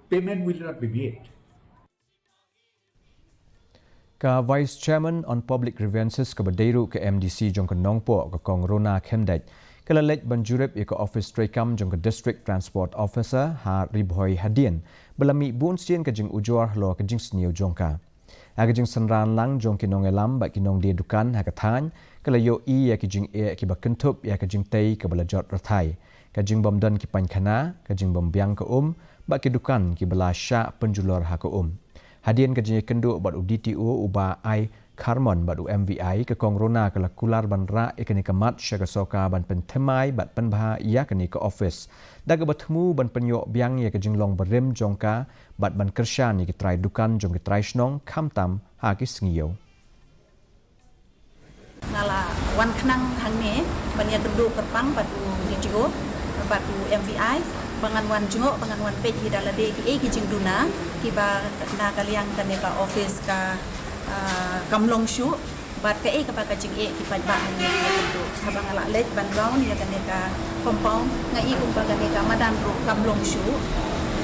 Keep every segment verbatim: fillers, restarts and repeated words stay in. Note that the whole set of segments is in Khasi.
Payment will not be made. Ka Vice Chairman on Public Grievances kaba dei ruh ka M D C jong ka Nongpoh, ka Kong Rona Khyndait, ka la leit ban jurip ïa ka ophis treikam jong ka District Transport Officer ha Ri Bhoi hadien ba la mih bun sien ka jingujor halor ka jingsniew jong ka. Ha ka jingsynran lang jong ki nongïalam bad ki nongdie dukan ha ka thaiñ, ka la ïohi ïa ki jingeh kiba kynthup ïa ka jingtei kaba la jot rthai, ka jingbym don ki painkhana, ka jingbym biang ka um, bad ki dukan kiba la shah pynjulor ha ka um. Hadien ka jingïakynduh bad u D T O u Bah I Kharmon bad u M V I, ka Kong Rona ka la kular ban rah ïa kane ka mat sha ka sorkar ban pynthymmai bad pynbha ïa kane ka ophis, da kaba thmu ban pynïoh biang ïa ka jinglong barim jong ka bad ban kyrshan ïa ki trai dukan jong ki trai shnong khamtam ha ki sngi ïew. Nga la wan khnang hangne ban ïakynduh kyrpang bad u D T O bad u M V I ba ngan wan jngoh, ba ngan wan peit hi da lade kiei ki jingduna kiba na ka liang kane ka ophis ka, ah, kam long shuh, bad kaei kaba ka jingeh ki paidbah hangne ki ïakynduh. Haba nga la leit ban round ïa kane ka compound, nga i kumba kane ka madan ruh kam long shuh.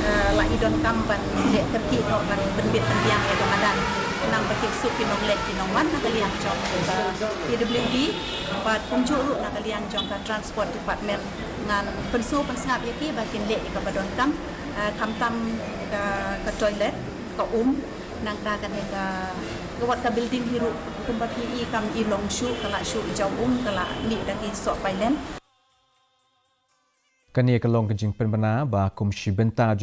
Ah, la i donkam ban leh kyrkieh noh ban pynbit pynbiang ïa ka madan, khnang ba kin suk ki nongleit ki nongwan na ka liang jong ka P W D bad kumjuh ruh na ka liang jong ka Transport Department. Ngan pynsngew pynsngap ïa ki ba kin leh ïa kaba donkam, ah, khamtam ka, ka toilet, ka um, nangta kane ka, ka wat ka building hi ruh kumba phi i kam i long shuh, ka la shu i jaw um, ka la mih da ki soh pailen. Kane ka long ka jingpynbna ba kum shi bynta jong